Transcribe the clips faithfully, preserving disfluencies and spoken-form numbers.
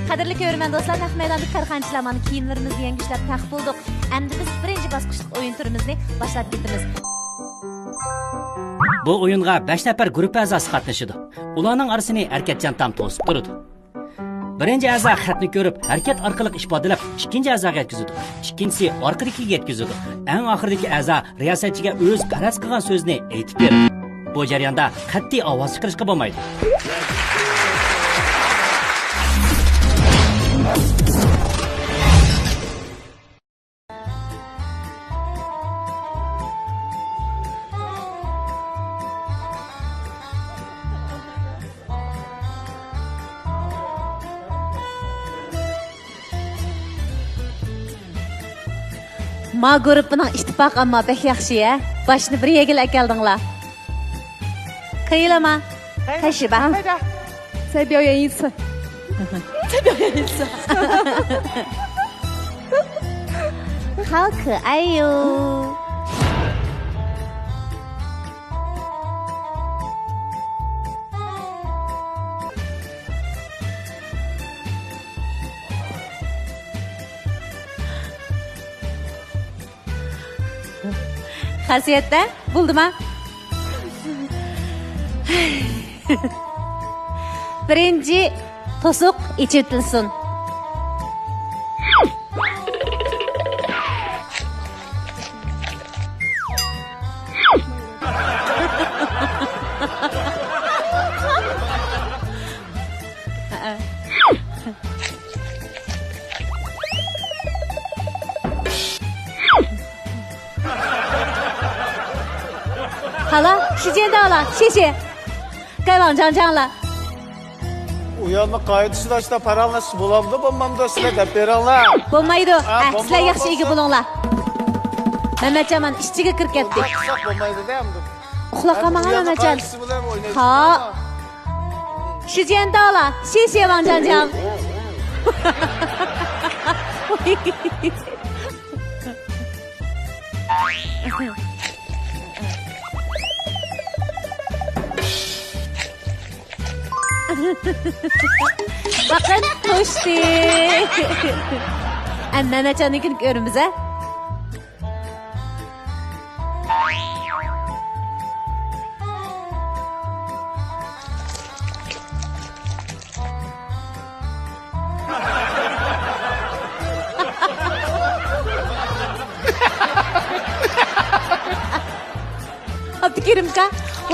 قەدىرلىك كۆرۈرمەن دوستلار، نەق مەيداندىكى كارخانىچىلار مانا كىيىملىرىمىزنى يەڭگۈشلەپ تەق بولدۇق. ئەمدى بىز بىرىنچى باسقۇچلۇق ئويۇن تۈرىمىزنى باشلاپ كېتىمىز. بۇ ئويۇنغا بەش نەپەر گۇرۇپپا ئەزاسى قاتنىشىدۇ. ئۇلارنىڭ ئارىسىنى ھەرىكەتچان تام توسۇپ تۇرىدۇ. بىرىنچى ئەزا خەتنى كۆرۈپ، ھەرىكەت ئارقىلىق ئىپادىلەپ، ئىككىنچى ئەزاغا يەتكۈزىدۇ. ئىككىنچىسى ئارقىدىكىگە يەتكۈزىدۇ. ئەڭ ئاخىرىدىكى ئەزا رىياسەتچىگە ئۆزى پەرەز قىلغان سۆزنى ئېيتىپ بېرىدۇ. بۇ جەرياندا قەتئىي ئاۋاز چىقىرىشقا بولمايدۇ. ما گۇرۇپپىنىڭ ئىتتىپاقى ئەمما بەك ياخشى ھە. باشنى بىر يەگىلا ئەكەلدىڭلار. 可以了吗？ 开始吧。 再表演一次。 再表演一次。 好可爱哟。 خاسىيەتتە بولدىما؟ بىرىنچى توسۇق ئېچىۋېتىلسۇن. خالا، شىجيەندالا، شېشې. گايۋاڭ جاڭجاڭلا. ئۇ يەرنىڭ قائىدىسىدە ئاشۇنداق پاراڭلاشسا بولامدۇ، بولمامدۇ، سىلەر دەپ بېرىڭلار. بولمايدۇ. ھە، ھە، سىلەر ياخشى ئىگە بولۇڭلار. مەمەتجان، مانا ئىشچىگە كىرىپ كەتتى. بولمايدۇ-دە ئەمدى. ئۇخلاپ قالمىغان مەمەتجان. ھا. شىجيەندالا، شېشې ۋاڭ جاڭجاڭ. ۋاقىت توشتى. ئەمدى مەمەتجاننىڭكىنى كۆرىمىز ھە. ئابدۇكېرىمكا،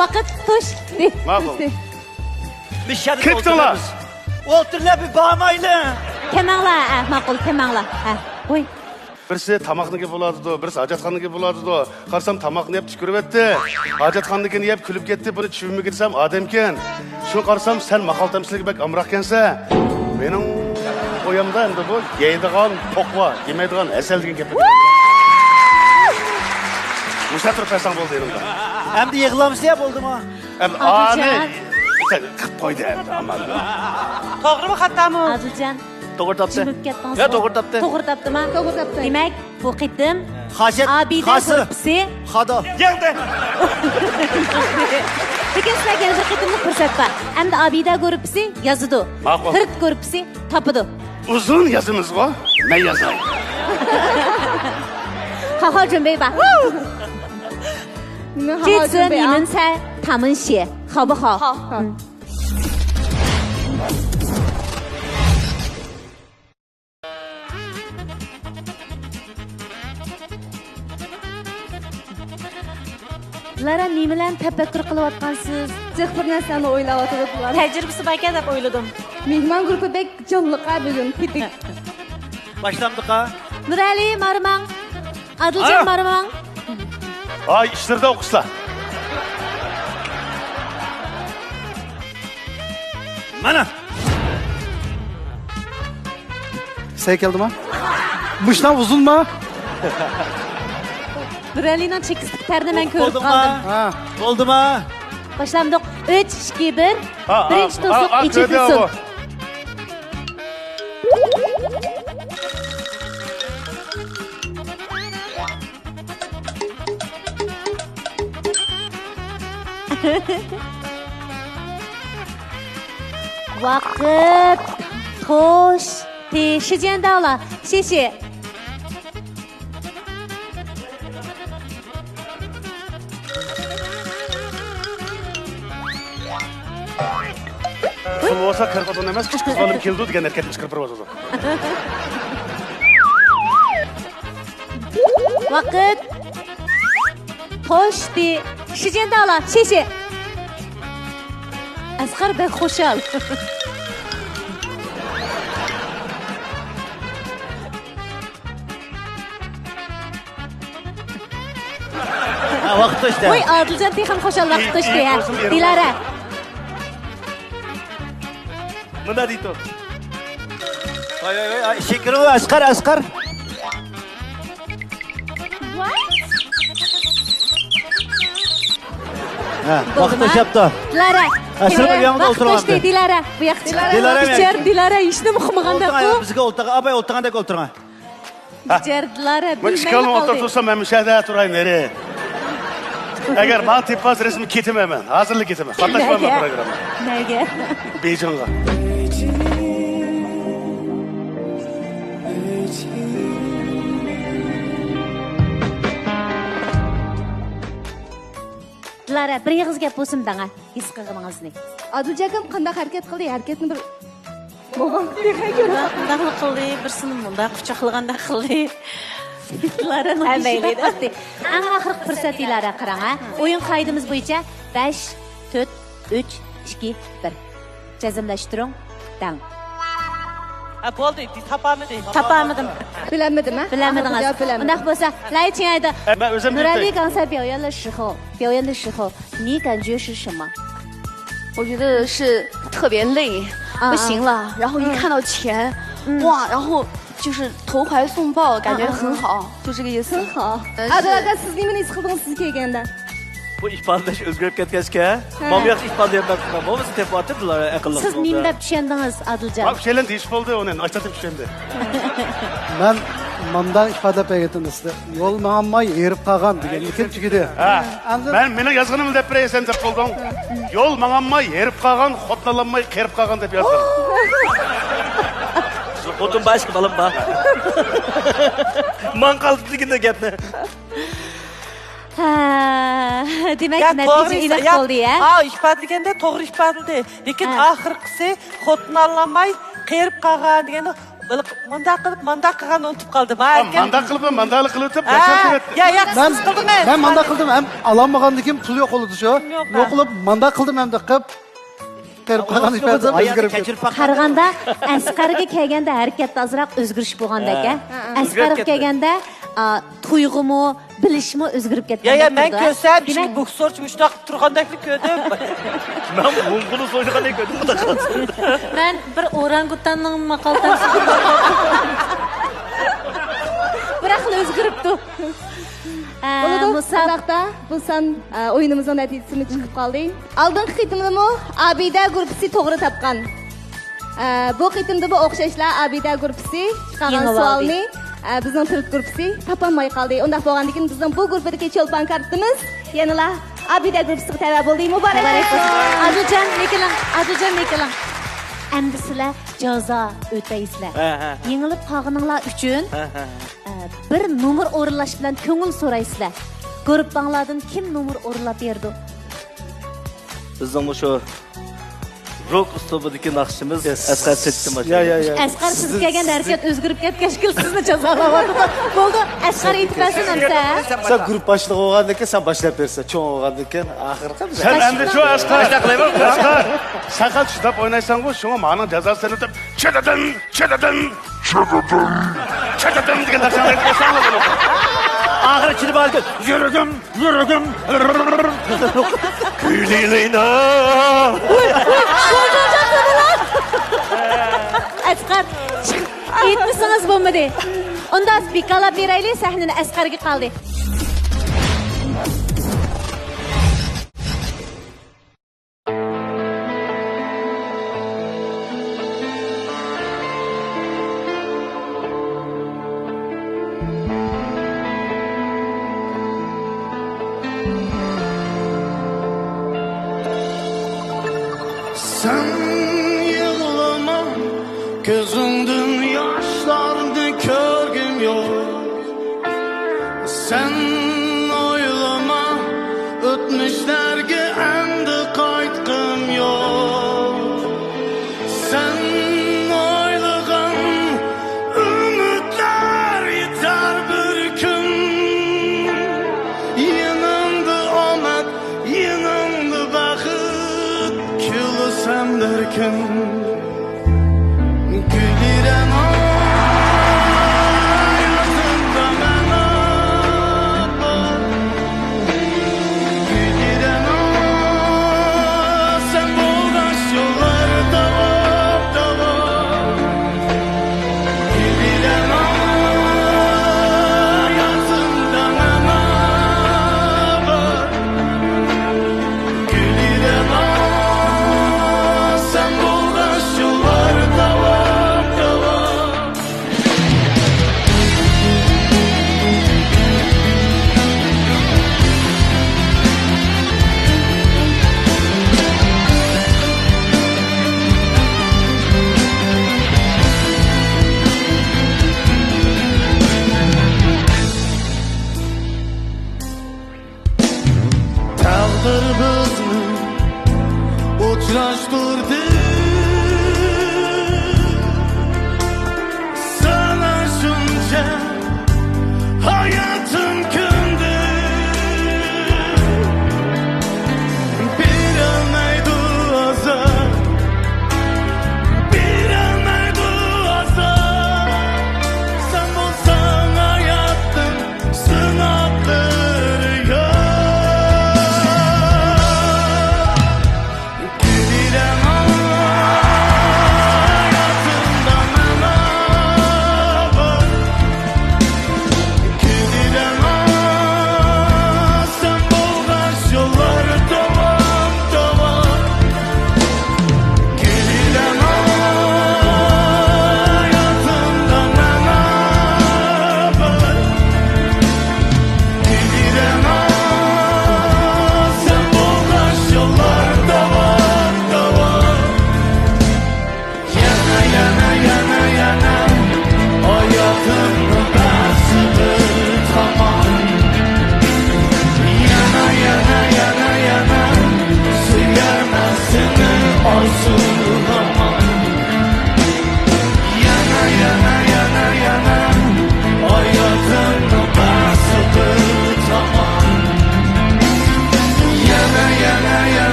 ۋاقىت توشتى. ماقۇل. كېتىڭلار. ئولتۇرۇڭلار، بىر بارمايلى. كەلمەڭلار، ھە، ماقۇل، كەلمەڭلار. ھە، قوي. بىرسى تاماقنىڭكى بولاتىدۇ، بىرسى ھاجەتخانىنىڭكى بولاتىدۇ. قارىسام، تاماقنى يەپ تۈكۈرۈۋەتتى. ھاجەتخانىنىڭكىنى يەپ كۈلۈپ كەتتى. بۇنى چۈشۈنمىگىن دېسەم، ئادەمكەن. شۇنى قارىسام، سەن ماقال تەمسىلگە بەك ئامراقكەنسەن. مېنىڭ ئويۇمدا ئەمدى بۇ يەيدىغان پوقۇا، يېمەيدىغان ھەسەل دېگەن گەپ. مۇشۇنداق تۇرۇپ بەرسەڭ بولدى يېنىمدا. ئەمدى يىغلامسىز يا، بولدىمۇ؟ ئەمدى ئانى سەن قىلىپ قويدى ئەمدى، ئامان. توغرىمۇ، خاتامۇ؟ ئادىلجان. توغرا تاپتى. جىم بولۇپ كەتتىڭىزغۇ. يا، توغرا تاپتى. توغرا تاپتىما؟ توغرا تاپتى. دېمەك، بۇ قېتىم خاجەت ئابىدە خاسى. گۇرۇپپىسى. خادا. يىغدى. لېكىن سىلەرگە يەنە بىر قېتىملىق پۇرسەت بار. ئەمدى ئابىدە گۇرۇپپىسى يازىدۇ. ماقۇل. خىرىت گۇرۇپپىسى تاپىدۇ. ئۇزۇن يازىمىزغۇ؟ مەن يازاي. خاخا جۈنبەي با. 这次你们猜他们写好不好？好。嗯。 لارا، نېمىلەرنى تەپەككۇر قىلىۋاتقانسىز؟ جىق بىر نەرسىلەرنى ئويلاۋاتىدۇ بۇلار. تەجرىبىسى باركەن دەپ ئويلىدىم. مېھمان گۇرۇپپا بەك جانلىققا بۈگۈن، پېتىك. باشلامدۇقا؟ نۇرئەلى، مارىماڭ. ئادىلجان، ھە؟ مارىماڭ. ھاي، ئىشلىرىدا ئوقۇسىلا. مانا. سەي كەلدىما؟ مۇشۇنداق ئۇزۇنما؟ نۇرئەلىنىڭ چېكىستىكى تەرنى مەن كۆرۈپ قالدىم. ھە. بولدىما؟ باشلامدۇق. ئۈچ، ئىككى، بىر. ھا، ھا، بىرىنچى توسۇق ئېچىۋېتىلسۇن. ۋاقىت خوش. تى، شى جيەنداۋلا، شى شى. پۇل بولسا، كىرىپ ئاتىدۇ ئەمەس، كىچىك قىز بالام كېلىدۇ دېگەن ھەرىكەتنى چىقىرىپ بېرىۋاتىدۇ. ۋاقىت. خوش، تى، شى جيەنداۋلا، شى شى. ئەسقەر بەك خۇشال. ھە، ۋاقىت توشتى. ۋاي، ئادىلجان تېخىمۇ خۇشال، ۋاقىت توشتى، ھە. دىلارا. مۇنداق دەيدۇ. ۋاي، ۋاي، ۋاي، ئىشىك كىرىۋ، ئەسقەر، ئەسقەر. ھە، ۋاقىت توشاپتۇ. دىلارا. ئەسقەر، بۇ ياقتا ئولتۇرغان. دىلارا، بۇ ياققا چىق. دىلارا، ئىچەر، دىلارا، ھېچنېمە ئۇقمىغاندەك. ئولتۇرغان، بىزگە ئولتۇرغان، ئاپاي ئولتۇرغاندەك ئولتۇرغان. ھە. بىچارە دىلارا، بىلمەيلا قالدى. ئىشىكنى ئولتۇرۇپ تۇرسام، مەن مۇشۇ يەردە تۇراي، نېرى. ئەگەر ماڭا تېپىپ قالسا، رەسمىي كېتىمەن مەن. ھازىرلا كېتىمەن. قاتناشمايمەن پروگراممىغا. نەگە؟ بېيجىڭغا. دىلارا، بىر ئېغىز گەپ بولسۇن دەڭە، ھېس قىلغىنىڭىزنى. ئادىلجان ئاكام قانداق ھەرىكەت قىلدى؟ ھەرىكەتنى بىر ماڭا تېخى كۆرۈن. مۇنداق، مۇنداقلا قىلدى، بىرسىنى مۇنداق قۇچاقلىغاندەك قىلدى. دىلارانىڭ ھەممەيلى. ئەڭ ئاخىرقى پۇرسەت دىلارا، قاراڭ ھە. ئويۇن قائىدىمىز بويىچە بەش، تۆت، ئۈچ، ئىككى، بىر. جەزملەشتۈرۈڭ، دەڭ. ھە، بولدى، تاپالمىدى. تاپالمىدىم. بىلەلمىدىم ھە. بىلەلمىدىڭىز. جاۋاب بىلەلمىدىم. ئۇنداق بولسا، 来，亲爱的。 مەن ئۆزۈم نۇرئەلى دېيىپ 刚才表演的时候，表演的时候， 你感觉是什么？我觉得是特别累，啊，不行了。然后一看到钱，哇，然后就是投怀送抱，感觉很好，就这个意思。很好。呃，是。 ئادىل ئاكا، سىز نېمىنى ھېس قىلدىڭىز سىز كەلگەندە؟ بۇ ئىپادىلەش ئۆزگىرىپ كەتكەچكە، ھە. مانا بۇ ياخشى ئىپادىلىيەلمەپتىمەن. بولمىسا تېپىۋاتىدىلار ئەقىللىق. سىز نېمە دەپ چۈشەندىڭىز، ئادىلجان؟ مانا شەيلەن دېيىش بولدى ئۇنى، ئاشتا دېيىش بولدى. مەن مۇنداق ئىپادىلەپ بەرگەن ئىدىم. يول ماڭالماي ھېرىپ قالغان دېگەنلىكىم تۈگىدى. ھە. ئەمدى مەن، مېنىڭ يازغىنىمنى دەپ بېرەي، سەن دەپ بولدۇڭ. يول ماڭالماي ھېرىپ قالغان، خوتۇن ئالالماي قېرىپ قالغان دەپ يازدىڭ. خوتۇن بار، ئىككى بالام بار. ماڭا قالدى دېگىنە گەپنى. ھە، دېمەك، يا، نەتىجە توغرا ئېنىق ئىسا-، يا، بولدى، يا؟ ھا، ئىپادىلىگەندە توغرا ئىپادىلىدى. لېكىن ھە. ئاخىرقىسى خوتۇن ئالالماي قېرىپ قالغان دېگەننى، مۇنداق قىلىپ، مۇنداق قىلغان ئۇنتۇپ قالدىم. ھا، ھا، ئەركەن. مانداق قىلىپ، مانداقلا قىلىۋېتىپ، ھە، يا، يا، مەن، سىز قىلدىڭىز. مەن مانداق قىلدىم، ھەم ئالالمىغاندىن كېيىن پۇل يوق بولىدۇ شۇ. يوق، يوق ھە. قىلىپ، مانداق قىلدىم ھەم دىققەت. قېرىپ قالغان ئىپادە ئۆزگىرىپ كەتتى. قارىغاندا، ئەسقەرگە كەلگەندە ھەرىكەتتە ئازراق ئۆزگىرىش بولغاندەك، ھە. ھە. ئەسقەرگە كەلگەندە، ئا، تۇيغۇمۇ، بىلىشمۇ ئۆزگىرىپ كەتكەندەك. يا، يا، مەن كۆرسەم، دېمەك، بوكسورچى مۇشۇنداق تۇرغاندەكلا كۆردۈم. مەن ھۇڭقۇلۇس ئوينىغاندەك كۆردۈم. مەن بىر ئورانگۇتاننىڭ ماقالتاسى. بىراقلا ئۆزگىرىپتۇ. ئە، بولىدۇ، مۇساب-، شۇنداقتا بۇ سان، ئە، ئويۇنىمىزنىڭ نەتىجىسىمۇ چىقىپ قالدى. ئالدىنقى قېتىمدىمۇ ئابىدە گۇرۇپپىسى توغرا تاپقان. ئە، بۇ قېتىمدىمۇ ئوخشاشلا ئابىدە گۇرۇپپىسى چىقارغان سوئالنى، ئە، بىزنىڭ تۈرك گۇرۇپپىسى تاپالماي قالدى. ئۇنداق بولغاندىكىن بىزنىڭ بۇ گۇرۇپپىدىكى چولپان كارتىمىز يەنىلا ئابىدە گۇرۇپپىسىغا تەۋە بولدى. مۇبارەك بولسۇن. ئادىلجان، يېكىلىڭ. ئادىلجان، يېكىلىڭ. ئەمدى سىلەر جازا ئۆتەيسىلەر. ھە، ھە. يېڭىلىپ قالغىنىڭلار ئۈچۈن، ھە، ھە. ئە، بىر نومۇر ئورۇنلاش بىلەن كۆڭۈل سورايسىلەر. گۇرۇپپاڭلاردىن كىم نومۇر ئورۇنلاپ بېرىدۇ؟ بىزنىڭ مۇشۇ روك ئۇسلۇبىدىكى ناخشىمىز ئەسقەر سېتىشتىن باشلايدۇ. يا، يا، يا. ئەسقەر، سىز كەلگەندە ھەرىكەت ئۆزگىرىپ كەتكەچكە سىزنى جازالاۋاتىدۇ. بولدى، ئەسقەر ئېيتىپ بەرسۇن ئەمسە. سەن گۇرۇپپا باشلىقى بولغاندىن كېيىن سەن باشلاپ بېرىسەن، چوڭ بولغاندىن كېيىن ئاخىرقى بىز. سەن ئەمدى شۇ ئەسقەر، ئەسقەر، سەن خەت چىداپ ئوينايسەنغۇ، شۇڭا مانىڭ جازاسىنى دەپ، چىدىدىم، چىدىدىم. چىدىدىم. چىدىدىم دېگەن نەرسىنى ئېيتىپ قويساڭلار بولىدۇ. ئاخىرى چىدىپ ئالدى. يۈرىكىم، يۈرىكىم. كۈيلەيلى. ئەسقەر، ئېيتمىسىڭىز بولمىدى. ئۇنداق بىكارلاپ بېرەيلى، سەھنىنى ئەسقەرگە قالدى. سەن يىغلىما، كۆزۈڭدىن ياشلارنى كۆرگۈم يوق. سەن ئويلىما، ئۆتمۈشلەرگە ئەمدى قايتقۇم يوق. سەن ئويلىغان ئۈمىدلەر يېتەر بىر كۈن. يېنىڭدا ئومەت، يېنىڭدا بەخت، كۈلسەم بىر كۈن. تەقدىر بىزنى ئۇچراشتۇردى. سانا شۇنچە ھاياتىم كۆندى. بېرەلمەيدۇ ئازار، بېرەلمەيدۇ ئازار. سەن بولساڭ ھاياتنىڭ سىناقلىرى يوق.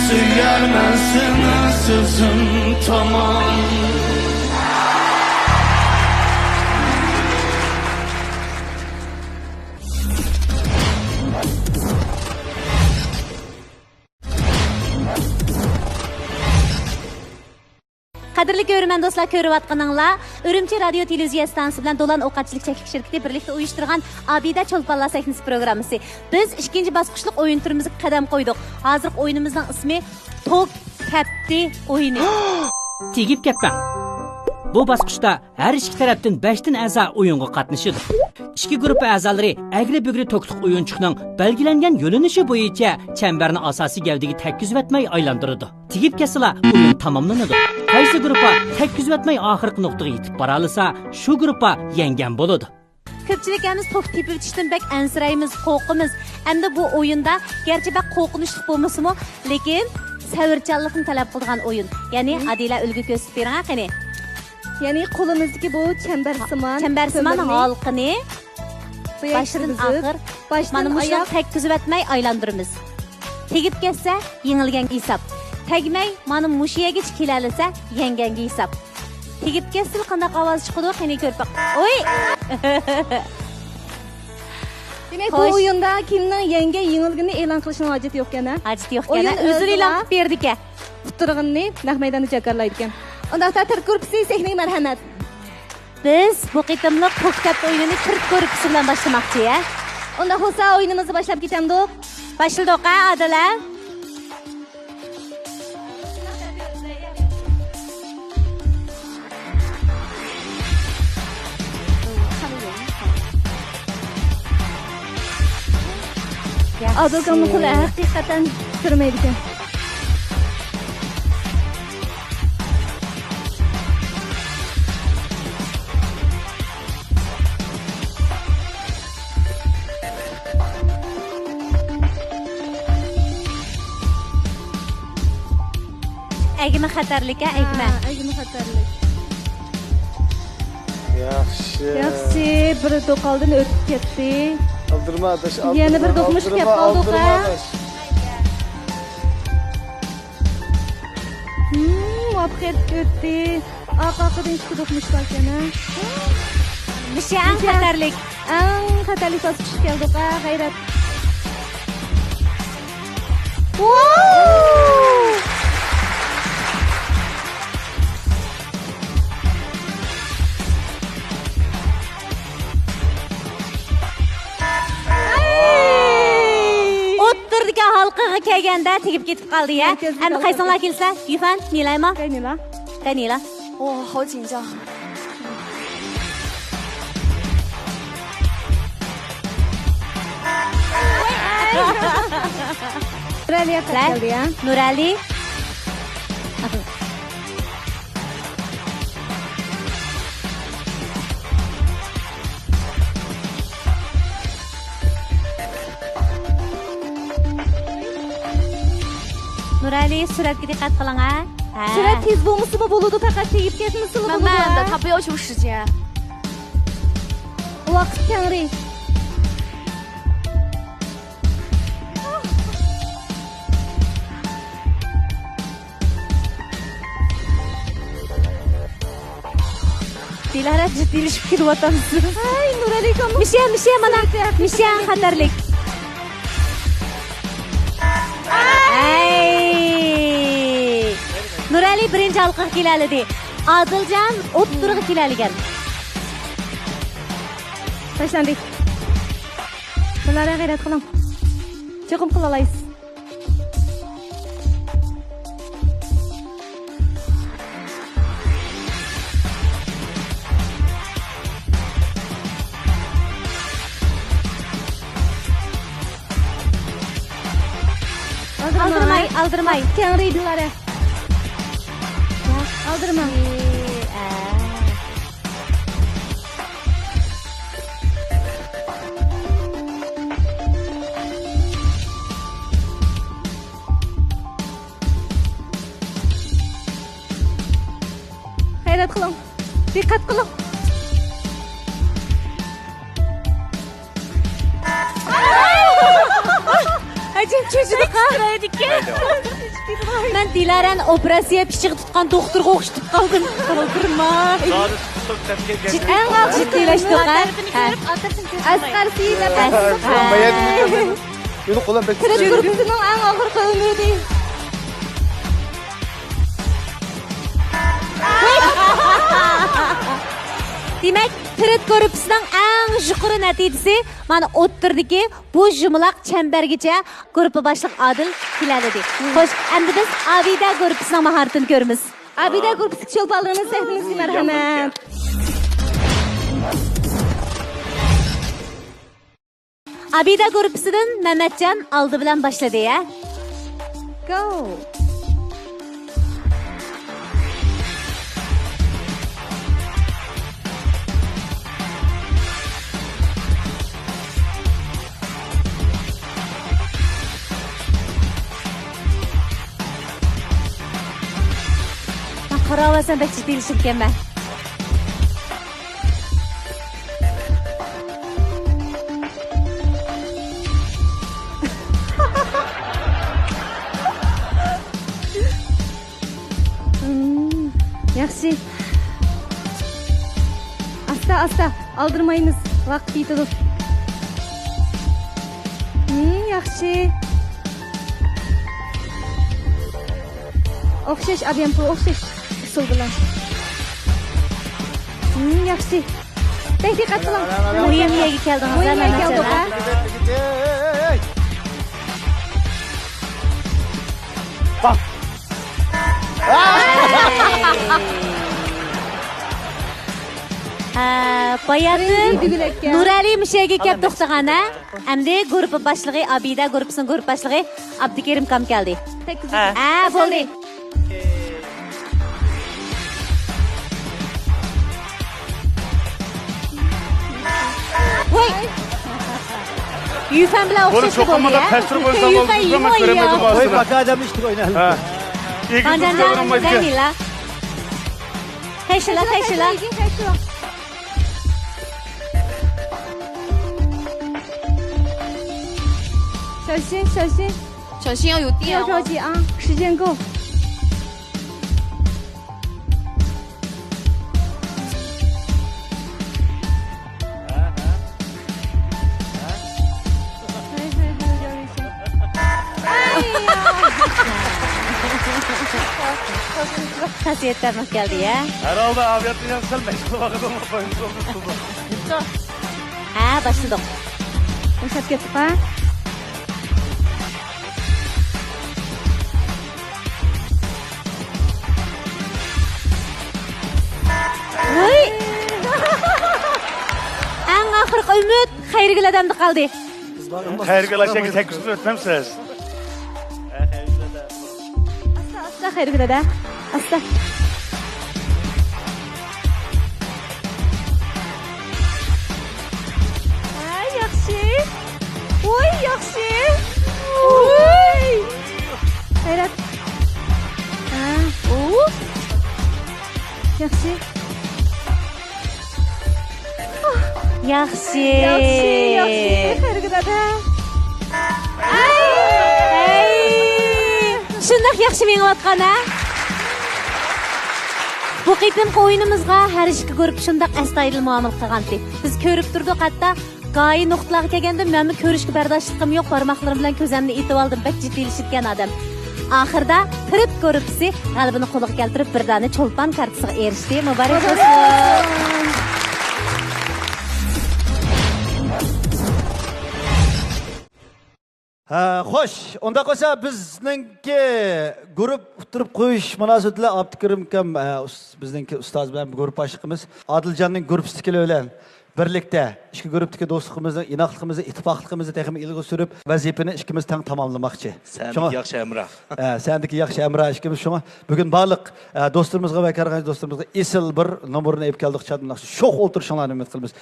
سۆيەرمەن سېنى سۆزۈم تامان. قەدىرلىك كۆرۈرمەن دوستلار، كۆرۈۋاتقىنىڭلار ئۈرۈمچى رادىيو تېلېۋىزىيە ئىستانسىسى بىلەن دولان ئوقەتچىلىك چەكلىك شىركىتى بىرلىكتە ئۇيۇشتۇرغان ئابىدە چولپانلار سەھنىسى پروگراممىسى. بىز ئىككىنچى باسقۇچلۇق ئويۇن تۈرىمىزگە قەدەم قويدۇق. ھازىرقى ئويۇنىمىزنىڭ ئىسمى توك تەپتى ئويۇنى. تېگىپ كەتمەڭ. بۇ باسقۇچتا ھەر ئىككى تەرەپتىن بەشتىن ئەزا ئويۇنغا قاتنىشىدۇ. ئىككى گۇرۇپپا ئەزالىرى ئەگرى-بۈگرى توكلۇق ئويۇنچۇقنىڭ بەلگىلەنگەن يۆنىلىشى بويىچە چەمبەرنى ئاساسىي گەۋدىگە تەگكۈزۈۋەتمەي ئايلاندۇرىدۇ. تېگىپ كەتسىلا ئويۇن تاماملىنىدۇ. قايسى گۇرۇپپا تەگكۈزۈۋەتمەي ئاخىرقى نۇقتىغا يېتىپ بارالىسا، شۇ گۇرۇپپا يەڭگەن بولىدۇ. كۆپچىلىك ھەممىمىز توك تېپىۋېتىشتىن بەك ئەنسىرەيمىز، قورقىمىز. ئەمدى بۇ ئويۇندا گەرچە بەك قورقۇنچلۇق بولمىسىمۇ، لېكىن سەۋرچانلىقنى تەلەپ قىلىدىغان ئويۇن. يەنى ئادىلە، ئۈلگە كۆرسىتىپ بېرىڭە قېنى. يەنى قولىمىزدىكى بۇ چەمبەرسىمان، چەمبەرسىمان كۆمۈرنى ھالقىنى باشتىن ئاخىر مانا مۇشۇنى تەگكۈزۈۋەتمەي ئايلاندۇرىمىز. تېگىپ كەتسە، يېڭىلگەنگە ھېساب. تەگمەي، مانا مۇشۇ يەرگىچە كېلەلىسە، يەڭگەنگە ھېساب. تېگىپ كەتسىلا قانداق ئاۋاز چىقىدۇ، قېنى كۆرۈپ بېقىڭ. ئۇي! دېمەك، بۇ خوش. ئويۇندا كىمنىڭ يەڭگەن، يېڭىلگىنىنى ئېلان قىلىشنىڭ ھاجىتى يوقكەن-ھە؟ ھاجىتى يوقكەن-ھە. ئويۇن ئۆزىلا ئۆزىلا ئېلان قىلىپ بېرىدىكەن. ئۇتتۇرغىنىنى نەق مەيداندا جاكارلايدىكەن. ئۇنداقتا تۈرك گۇرۇپپىسى سەھنىگە مەرھەمەت. بىز بۇ قېتىملىق توك تەپتى ئويۇنىنى تۈرك گۇرۇپپىسى بىلەن باشلىماقچى، ھە؟ ئۇنداق بولسا ئويۇنىمىزنى باشلاپ كېتەمدۇق؟ باشلىدۇق، ھە، ئادىلە؟ ئادىلكامنىڭ قولى ھەقىقەتەن كۆرمەيدىكەن. ئەگمە خەتەرلىك، ھە، ئەگمە. ھە، ئەگمە خەتەرلىك. ياخشى. ياخشى، بىر دوقالدىن ئۆتۈپ كەتتى. ئالدىرىما ئاداش، يەنە بىر دوقمۇش كەپ قالدۇق، ھە. ئالدىرىما ئاداش. ھىم، مۇۋەپپەقىيەتلىك ئۆتتى. ئارقا-ئارقىدىن ئىككى دوقمۇش باركەن، ھە. مۇشۇ ئەڭ خەتەرلىك. ئەڭ خەتەرلىك باسقۇچقا كەلدۇق، ھە، غەيرەت. ئوتتۇرىدىكى ھالقىغا كەلگەندە تېگىپ كېتىپ قالدى، يا. مەركەزگە ئەمدى قايسىڭلار كەلسە؟ يۈفەن، نىلايما؟ كەينىلا. كەينىلا. 哦，好紧张。نۇرئەلى ياققا كەلدى، يا. نۇرئەلى. نۇرئەلى، سۈرئەتكە دىققەت قىلىڭ، ھە؟ ھە. سۈرئەت تېز بولمىسىمۇ بولىدۇ، پەقەت تېگىپ كەتمىسىلا بولىدۇ، ھە؟ 慢慢地，他不要求时间。ۋاقىت تەڭرى. دىلارە جىددىيلىشىپ كېلىۋاتامسىز؟ ھەي، نۇرئەلى ئاكام. مىشە، مىشە، مانا. مىشە، خەتەرلىك. ھەي. نۇرئەلى بىرىنچى ھالقىغا كېلەلىدى. ئادىلجان ئوتتۇرىغا كېلەلىگەن. باشلاندى. دىلارە، غەيرەت قىلىڭ. چوقۇم قىلالايسىز. ئالدىرىماي، ئالدىرىماي. كەڭرى دىلارە. ئالدىرىما. غەيرەت قىلىڭ. دىققەت قىلىڭ. ئەجەب چۆچۈدۇق ھە. مەن دىلارەنى ئوپېراتسىيە پىچىقى تۇتقان دوختۇرغا ئوخشىتىپ قالدىم. قالدۇرما. ئەڭ ئاغ جىددىيلەشتۇق ھە. ئەسقەر سېيىت ئەپەندى. تىرىك گۇرۇپپىسىنىڭ ئەڭ ئاخىرقى ئۈمىدى. دېمەك، تىرىت گۇرۇپپىسىنىڭ ئەڭ يۇقىرى نەتىجىسى مانا ئوتتۇرىدىكى بۇ يۇمىلاق چەمبەرگىچە گۇرۇپپا باشلىقى ئادىل كېلەلىدى. خوش، ئەمدى بىز ئابىدە گۇرۇپپىسىنىڭ ماھارىتىنى كۆرىمىز. ئابىدە گۇرۇپپىسىگە چولپانلىرىڭىز سەھنىمىزگە مەرھەمەت. ئابىدە گۇرۇپپىسىدىن مەمەتجان ئالدى بىلەن باشلىدى، ھە؟ گو! مەن قاراۋالسام بەك جىددىيلىشىدىكەنمەن. ھىم، ياخشى. ئاستا، ئاستا. ئالدىرىمايمىز. ۋاقىت يېتىدۇ. ھىم، ياخشى. ئوخشاش ئابيامپۇ، ئوخشاش ئۇسۇل بىلەن. ھىم، ياخشى. بەك دىققەت قىلىڭ. مۇھىم يەرگە كەلدىڭىز، مۇھىم يەرگە كەلدۇق، ھە؟ ھە، باياتىن نۇرئەلى مۇشۇ يەرگە كەپ توختىغان، ھە؟ ئەمدى گۇرۇپپا باشلىقى، ئابىدە گۇرۇپپىسىنىڭ گۇرۇپپا باشلىقى ئابدۇكېرىم كام كەلدى. ھە. ھە، بولدى. ۋاي. يۈفەن بىلەن ئوخشاش بولدى، ھە؟ يۈفەن يېڭى ئوينىدى. ۋاي، پاكا ئادەم ئىشتىك ئوينايلى. ھە. 一个都追不上。 小心，小心，小心要有电哦。不要着急啊，时间够。 خاسىيەت تەرنىڭ كەلدى يا. Herhalde aviatı yan sen meşgul bakıp ama bayıldı. ھە، باشلىدۇق. باشلاپ كەتتۇق ھە. ۋوي! ئەڭ ئاخىرقى ئۈمىد خەيرىگۈل ئادەمدە قالدى. خەيرىگۈل ئاكا، سەككىز يۈز ئۆتمەمسىز؟ ئاستا، ئاستا، خەيرىگۈل ئاكا. ئاستا. ھە، ياخشى. ۋوي، ياخشى. ۋوي. غەيرەت. ھە. ئۇ. ياخشى. ياخشى. ياخشى، ياخشى. خەيرىگۈل ئاكا. ئەي! شۇنداق ياخشى مېڭىۋاتقان ھە؟ بۇ قېتىمقى ئويۇنىمىزغا ھەر ئىككى گۇرۇپپا شۇنداق ئەستايىدىل مۇئامىلە قىلغانتى. بىز كۆرۈپ تۇردۇق، ھەتتا گاھى نۇقتىلارغا كەلگەندە مەنمۇ كۆرۈشكە بەرداشلىقىم يوق، بارماقلىرىم بىلەن كۆزۈمنى ئېتىۋالدىم، بەك جىددىيلىشىدىكەن ئادەم. ئاخىرىدا پىرىت گۇرۇپپىسى غەلىبىنى قولغا كەلتۈرۈپ، بىر دانە چولپان كارتىسىغا ئېرىشتى. مۇبارەك بولسۇن! ھە، خوش. ئۇنداق بولسا، بىزنىڭكى گۇرۇپپا ئۇتتۇرۇپ قويۇش مۇناسىۋىتى بىلەن ئابدۇكېرىم ئاكام، ھە، ئۇس-، بىزنىڭكى ئۇستاز بىلەن گۇرۇپپا باشلىقىمىز ئادىلجاننىڭ گۇرۇپپىسىدىكىلەر بىلەن بىرلىكتە ئىككى گۇرۇپپىدىكى دوستلۇقىمىزنى، ئىناقلىقىمىزنى، ئىتتىپاقلىقىمىزنى تېخىمۇ ئىلگىرى سۈرۈپ، ۋەزىپىنى ئىككىمىز تەڭ تاماملىماقچى. سەندىكى شۇڭا ياخشى ھەمراھ. ھە، سەندىكى ياخشى ھەمراھ ئىككىمىز. شۇڭا بۈگۈن بارلىق، ئە، دوستلىرىمىزغا ۋە كارخانىچى دوستلىرىمىزغا ئېسىل بىر نومۇرنى ئېلىپ كەلدۇق، شادمانلىق، شوخ ئولتۇرۇشۇڭلارنى ئۈمىد قىلىمىز.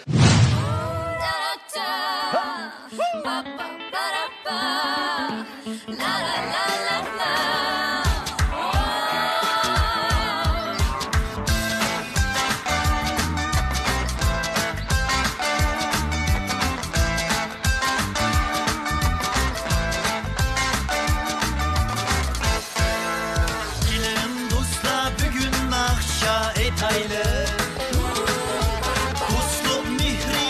كېلىڭ دوستلار، بۈگۈن ناخشا ئېيتايلى. دوستلۇق مېھرى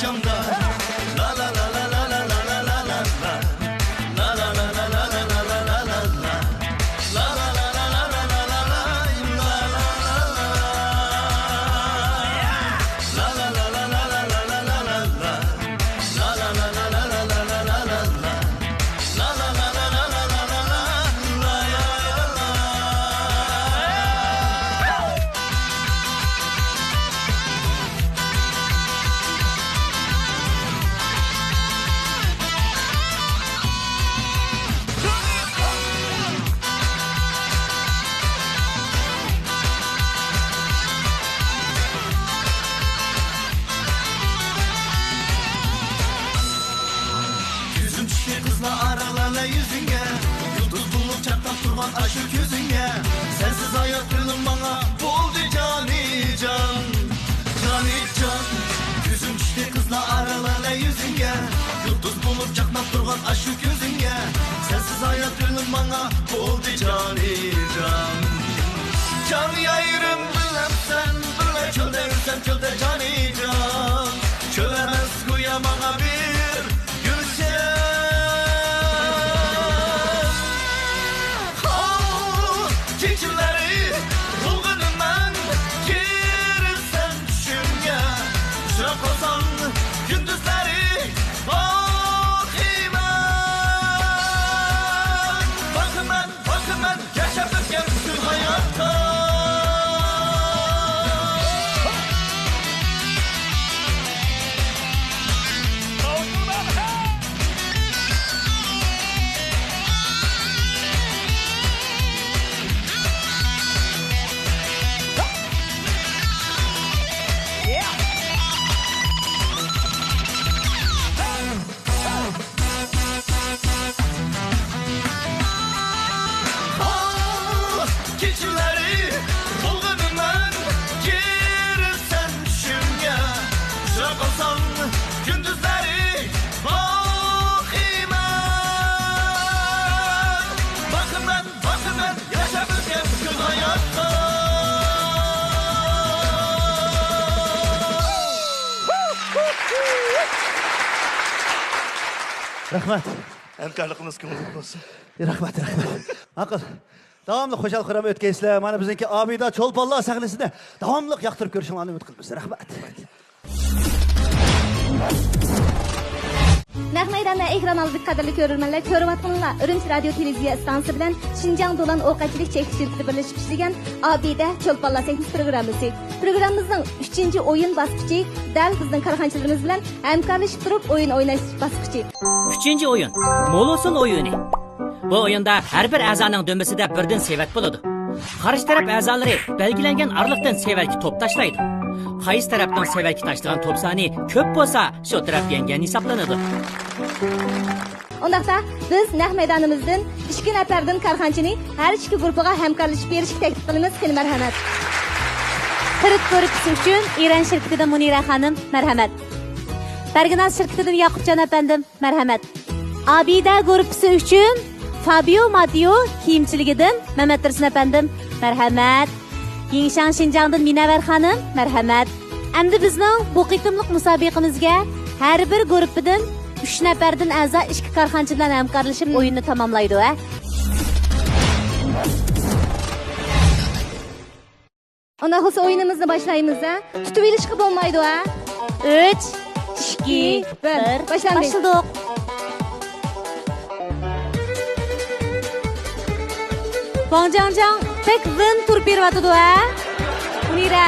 كۆزۈم چۈشتى قىزلار ئارىلارلا يۈزۈڭگە، يۇلتۇز بولۇپ چاقناپ تۇرغان ئاشۇ كۆزۈڭگە. سەنسىز ھايات كۈنۈم ماڭا بولدى جانىجان، جانىجان. كۆزۈم چۈشتى قىزلار ئارىلارلا يۈزۈڭگە، يۇلتۇز بولۇپ چاقناپ تۇرغان ئاشۇ كۆزۈڭگە. سەنسىز ھايات كۈنۈم ماڭا بولدى جانىجان. جان يايرىم بىلەمسەن، بىللە چۆلدە يۈرسەم چۆلدە جانىجان. چۆل ئەمەس گويا ماڭا بىر گۈلشەن. ئاھ، كېچىلەرنى بۇلغىنىمەن، كىرىسەن چۈشۈمگە. ئۇچراپ قالساڭ كۈندۈزلەرنى باقىمەن، باقىمەن. باقىمەن ياشاپ ئۆتكەن پۈتۈن ھاياتقا. ئاھ، كېچىلەرنى بۇلغىنىمەن، كىرىسەن چۈشۈمگە. ئۇچراپ قالساڭ كۈندۈزلەرنى باقىمەن، باقىمەن، باقىمەن. ياشاپ ئۆتكەن پۈتۈن ھاياتقا. رەھمەت. ھەمكارلىقىمىز كۆڭۈللۈك بولسۇن. رەھمەت، رەھمەت. ماقۇل. داۋاملىق خۇشال-خۇرام ئۆتكەيسىلەر. مانا بىزنىڭكى ئابىدە چولپانلار سەھنىسىدە داۋاملىق ياقتۇرۇپ كۆرۈشۈڭلارنى ئۈمىد قىلىمىز. رەھمەت. نەق مەيداندا ئېكران ئالدىدىكى قەدىرلىك كۆرۈرمەنلەر، كۆرۈۋاتقىنىڭلار ئۈرۈمچى رادىيو تېلېۋىزىيە ئىستانسىسى بىلەن شىنجاڭ دولان ئوقەتچىلىك چەكلىك شىركىتى بىرلىشىپ ئىشلىگەن ئابىدە چولپانلار سەھنىسى پروگراممىسى. پروگراممىمىزنىڭ ئۈچىنچى ئويۇن باسقۇچى دەل بىزنىڭ كارخانىچىلىرىمىز بىلەن ھەمكارلىشىپ تۇرۇپ ئويۇن ئويناش باسقۇچى. ئۈچىنچى ئويۇن، مولوسۇن ئويۇنى. بۇ ئويۇندا ھەر بىر ئەزانىڭ دۈمبىسىدە بىردىن سېۋەت بولىدۇ. قارشى تەرەپ ئەزالىرى بەلگىلەنگەن ئارىلىقتىن سېۋەتكە توپ تاشلايدۇ. قايسى تەرەپنىڭ سېۋەتكە تاشلىغان توپ سانى كۆپ بولسا، شۇ تەرەپ يەڭگەن ھېسابلىنىدۇ. ئۇنداقتا، بىز نەق مەيدانىمىزدىن ئىككى نەپەردىن كارخانىچىنى ھەر ئىككى گۇرۇپپىغا ھەمكارلىشىپ بېرىشكە تەكلىپ قىلىمىز. قېنى، مەرھەمەت. خىرىت گۇرۇپپىسى ئۈچۈن ئىران شىركىتىدىن مۇنىرە خانىم، مەرھەمەت. بەرگىناز شىركىتىدىن ياقۇپجان ئەپەندىم، مەرھەمەت. ئابىدە گۇرۇپپىسى ئۈچۈن فابىيو ماتېئو كىيىمچىلىكىدىن مەمەت تۇرسۇن ئەپەندىم، مەرھەمەت. يىڭشاڭ شىنجاڭدىن مىنەۋەر خانىم، مەرھەمەت. ئەمدى بىزنىڭ بۇ قېتىملىق مۇسابىقىمىزگە ھەر بىر گۇرۇپپىدىن ئۈچ نەپەردىن ئەزا ئىككى كارخانىچى بىلەن ھەمكارلىشىپ ئويۇننى تاماملايدۇ، ھە. ئۇنداق بولسا ئويۇنىمىزنى باشلايمىز ھە. تۇتۇۋېلىشقا بولمايدۇ ھە. ئۈچ، ئىككى، بىر. بىر. باشلاندى. باشلىدۇق. ۋاڭ جاڭجاڭ بەك ۋىن تۇرۇپ بېرىۋاتىدۇ ھە. مۇنىرە.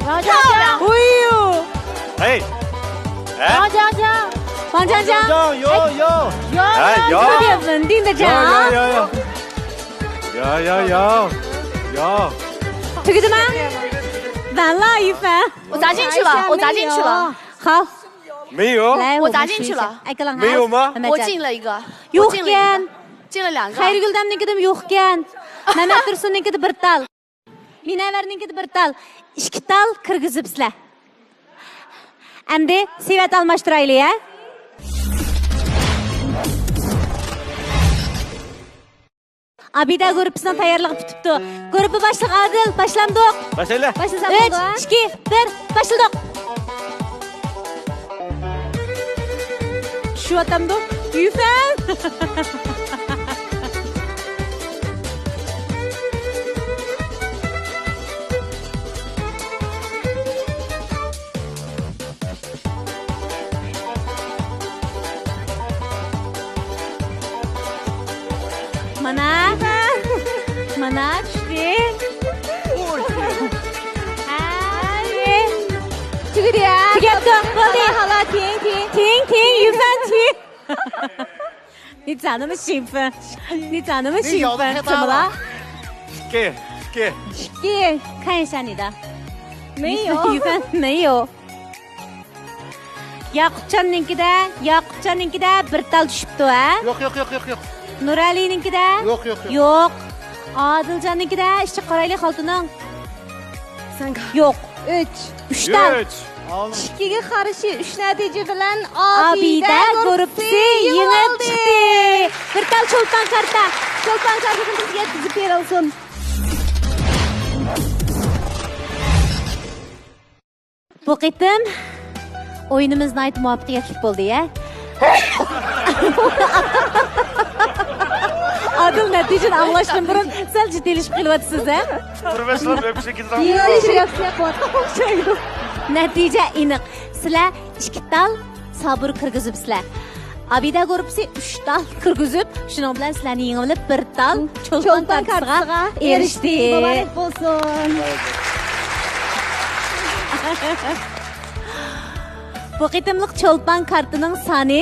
ۋاڭ جاڭجاڭ. ھۇيۇ. ھەي. ھە؟ ۋاڭ جاڭجاڭ. ۋاڭ جاڭجاڭ. ۋاڭ جاڭجاڭ، يو، يو. يو، ھە، يو. يو. يو، يو، يو. يو. تۈگىدىما؟ ۋەللا، يۈفە. 我砸进去了，我砸进去了。好。没有。来，我们试一下。没有吗？我进了一个。يوقكەن. 进了两个。 خەيرىگۈلدەمنىڭكىدىمۇ يوقكەن. مەمەت تۇرسۇننىڭكىدە بىر تال. مىنەۋەرنىڭكىدە بىر تال، ئىككى تال كىرگۈزۈپسىلەر. ئەمدى سېۋەت ئالماشتۇرايلى، ھە؟ ئابىدە گۇرۇپپىسىنىڭ تەييارلىقى پۈتۈپتۇ. گۇرۇپپا باشلىقى ئادىل، باشلامدۇق؟ باشلايلى. باشلىسام ئۈچ، بولىدۇ، ھە؟ ئىككى، بىر، باشلىدۇق. چۈشۈۋاتامدۇ؟ يۈفەن! مانا. مانا چۈشتى. ھەي. تۈگىدى يا. تۈگەپتۇ. بولدى. ھالا، تىڭ، تىڭ. تىڭ، تىڭ، يۈفەن، تىڭ. 你长那么兴奋，你长那么兴奋，怎么了？ ئىككى، ئىككى. ئىككى. 看一下你的。没有。 يۈفەن، 没有. ياقۇپجاننىڭكىدە، ياقۇپجاننىڭكىدە بىر تال چۈشۈپتۇ، ھە؟ يوق، يوق، يوق، يوق، يوق. نۇرئەلىنىڭكىدە؟ يوق، يوق، يوق. يوق. ئادىلجاننىڭكىدە، ئىچىگە قارايلى خالتىنىڭ. سەن يوق. ئۈچ. ئۈچ تال. ئۈچ. ئىككىگە قارشى ئۈچ نەتىجە بىلەن ئابىدە ئابىدە گۇرۇپپىسى گۇرۇپپىسى يېڭىپ يېڭىلدى. چىقتى. بىر تال چولپان كارتا. چولپان كارتىسىنى بىزگە يەتكۈزۈپ بېرىلسۇن. بۇ قېتىم ئويۇنىمىز ناھايىتى مۇۋەپپەقىيەتلىك بولدى، يە. ئادىل نەتىجىنى ئاڭلاشتىن بۇرۇن سەل جىددىيلىشىپ قېلىۋاتىسىز، ھە؟ پروفېسسور ئۆپكىسى كېتىدىغان. نەتىجە ئېنىق. سىلەر ئىككى تال سابۇر كىرگۈزۈپسىلەر. ئابىدە گۇرۇپپىسى ئۈچ تال كىرگۈزۈپ، شۇنىڭ بىلەن سىلەرنى يېڭىۋېلىپ، بىر تال چولپان چولپان كارتىسىغا كارتىسىغا ئېرىشتى. مۇبارەك بولسۇن. بۇ قېتىملىق چولپان كارتىنىڭ سانى،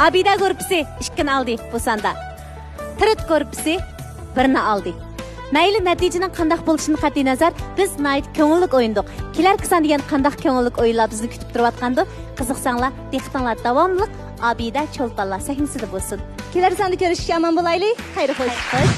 ئابىدە گۇرۇپپىسى ئىككىنى ئالدى بۇ ساندا. تىرىت گۇرۇپپىسى بىرنى ئالدى. مەيلى، نەتىجىنىڭ قانداق بولۇشىدىن قەتئىينەزەر، بىز ناھايىتى كۆڭۈللۈك ئوينىدۇق. كېلەركى ساندا يەنە قانداق كۆڭۈللۈك ئويۇنلار بىزنى كۈتۈپ تۇرۇۋاتقاندۇ؟ قىزىقساڭلار، دىققىتىڭلار داۋاملىق ئابىدە چولپانلار سەھنىسىدە بولسۇن. كېلەر ساندا كۆرۈشكىچە ئامان بولايلى. خەير خوش. خەير خوش.